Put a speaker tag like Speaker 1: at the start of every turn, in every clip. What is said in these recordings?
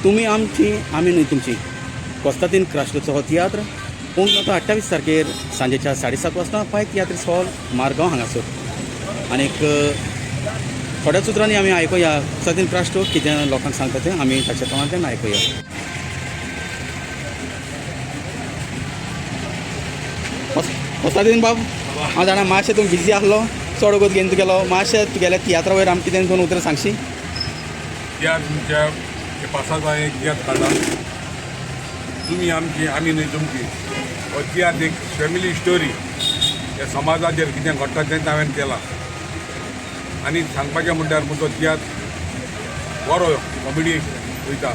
Speaker 1: तुमी आमची आमी न्हय तुमची कोस्तातीन क्रास्टोचो हो तियात्र पूण तो 28 तारखेर सांजेच्या 7:30 वाजता पाय तियात्रीस हॉल मारगांव हांगासर. आनीक थोड्या सुत्रांनी आमी आयकुया कोस्तातीन क्रास्टो कितें लोकांक सांगता तें आमी ताच्या तोंडांतल्यान आयकुया. कोस्तातीन बाब, हांव जाणा मातशें तूं बिजी आसलो, चड वगत घेवन तुगेलो. मातशें तुगेल्या तियात्रा वयर आमकां कितें दोन उतरां सांगशी?
Speaker 2: तियात्र तुमच्या पासाचो एक तियात्र काडला, तुमी आमची आमी न्हय तुमची. हो तियात्र एक फॅमिली स्टोरी, ह्या समाजाचेर कितें घडटा तेंच हांवें केलां. आनी सांगपाचें म्हणल्यार म्हजो तियात्र बरो कॉमेडी वयता.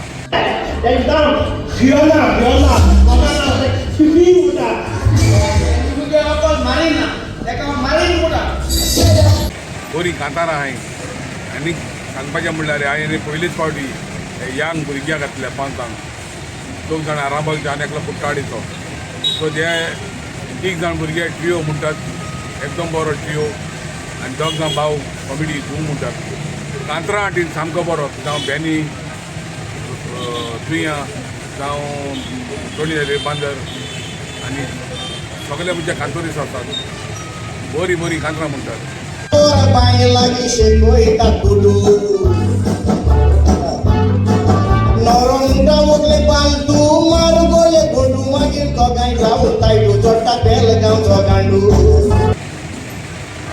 Speaker 2: बरी कांतारां आहाय. आनी सांगपाचें म्हणल्यार हांवें पयलीच फावटी यांग भुरग्याक घातल्या 5 जाण, 2 जाण आरांबोलचे आनी एकलो कुट्टाडीचो. सो ते 3 जाण भुरगे ट्रियो म्हणटात, एकदम बरो ट्रियो. आनी 2 जाण भाव कॉमेडी तूं म्हणटात. कांतरां हाटीन सामको बरो, जावं बेनी तुयां, जावं टोनी रेबांदर, आनी सगळे म्हणजे कांतोरीस आसात, बरी बरी कांतरां म्हणटात.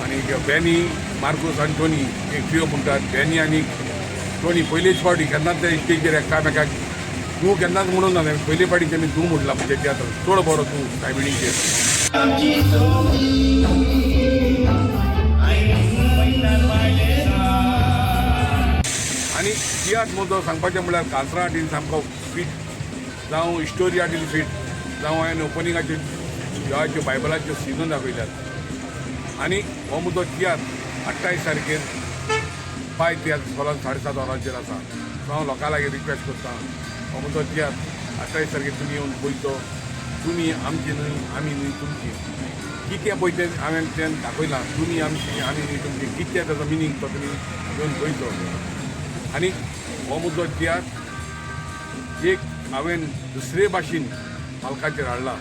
Speaker 2: आनी बेनी मार्कोस आनी टोनी एक ट्रियो म्हणटात. बेनी आनी टोनी पयलीच फावटी केन्नाच ते स्टेजीर एकामेकाक तूं केन्नाच म्हणून ना, पयले फावटी तेमी तूं म्हणलां म्हणजे तियात्र चड बरो तूं टायमिंगचेर. आनी तियात्र मुद्दो सांगपाचें म्हणल्यार कांतरां हाटीन सामको फिट, जावं स्टोरी हाटीन फिट, जावं हांवें ओपनिंगाच्यो देवाच्यो बायबलाच्यो सिनू दाखयल्यात. आनी हो मुद्दो तियात्र 28 तारखेर पाय तियात्र हॉलान 7:30 वरांचेर आसा. सो हांव लोकां लागीं रिक्वेस्ट करता, हो मुद्दो तियात्र 28 तारखेर तुमी येवन पळयचो. तुमी आमची न्हय आमी न्हय तुमची, कितें पळय तें हांवें तें दाखयलां. तुमी आमची आमी न्हय तुमची, कितें ताचो मिनींग तो तुमी येवन पळयचो. आनी हो मुद्दो तियात्र एक हांवें दुसरे भाशेन पालकाचेर हाडला.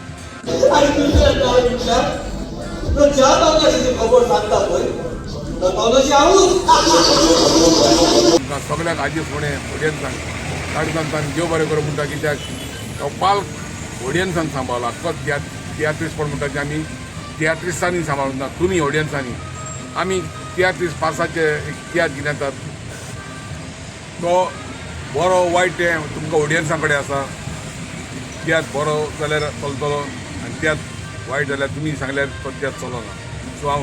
Speaker 2: तुमकां सगळ्यांक आजी फुडें ऑडियन्सांक काळजांतल्यान देव बरें करूं म्हणटा, कित्याक तो पाल्क ऑडियन्सान सांबाळ्ळा. आख्खो तियात्रिसपण म्हणटा ते आमी तियात्रिस्तांनी सांबाळूंक ना, तुमी ऑडियन्सांनी. आमी तियात्रिस पासाचे एक तियात्र कितें येतात तो बरो वायट तें तुमकां ऑडियन्सां कडेन आसा. तियात्र बरो जाल्यार चलतलो आनी तियात्र वायट जाल्यार तुमी सांगल्यार तो तियात्र चलना. सो हांव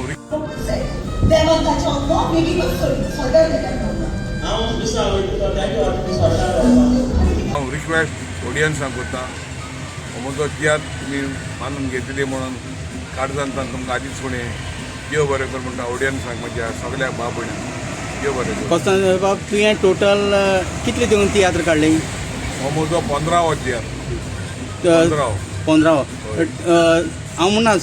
Speaker 2: हांव रिक्वेस्ट ऑडियन्सांक करता, म्हजो तियात्र तुमी मानून घेतली म्हणून काळजांतल्यान तुमकां आदींच फुडें देव बरें कर म्हणटा ऑडियन्सांक, म्हज्या सगळ्या भाव भयणांक देव बरें कर.
Speaker 1: कोस्तान बाब, तुवें टोटल कितले दिवन तियात्र काडली?
Speaker 2: हो म्हजो 15वो तियात्र. 15वो.
Speaker 1: 15वो. हांव म्हणना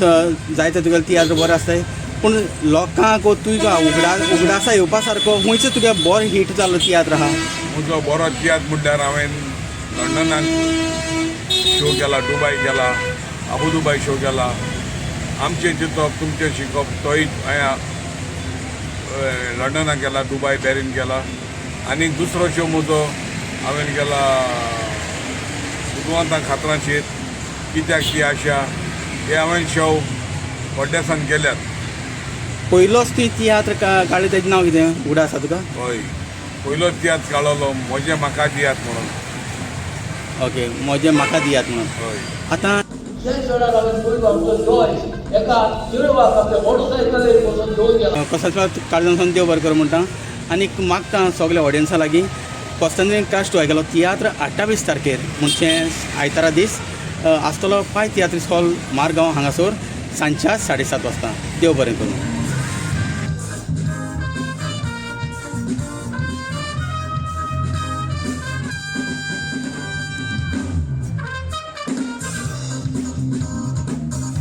Speaker 1: जायते तुगेले तियात्र बरे आसताय, पूण लोकांक तुका उगडासा येवपा सारको खंयचो तुगे बरो हिट जाल्लो तियात्र आहा?
Speaker 2: म्हजो बरो तियात्र म्हणल्यार हांवें लंडनाक शो केला, दुबाय केला, आबू दुबाय शो केला. आमचें चिंतप तुमचें शिकप तोय हांवें लंडनाक केला, दुबाय बॅरीन केला. आनी दुसरो शो म्हजो हांवें केला बुदवंतां खात्रां शेत, कित्याक ती आशा, हे हांवें शो व्हडल्यासान केल्यात.
Speaker 1: पयलोच तुवें तियात्र काडलो तेजें नांव कितें उगडास आसा तुका?
Speaker 2: हय, पयलो तियात्र काडलो म्हजें म्हाका दियात म्हणून.
Speaker 1: ओके, म्हजें म्हाका दियात म्हणून.
Speaker 2: हय.
Speaker 1: आतां कोस्तान काळजांतल्यान देव बरें कर म्हणटा आनी मागता सगल्या ऑडियन्सा लागीं, कोस्तान क्रास्टो गेलो तियात्र 28 तारखेर म्हणजे आयतारा दीस आसतलो पाय तियात्रीस हॉल मारगांव हांगासर सांजच्या 7:30 वाजता. देव बरें करूं.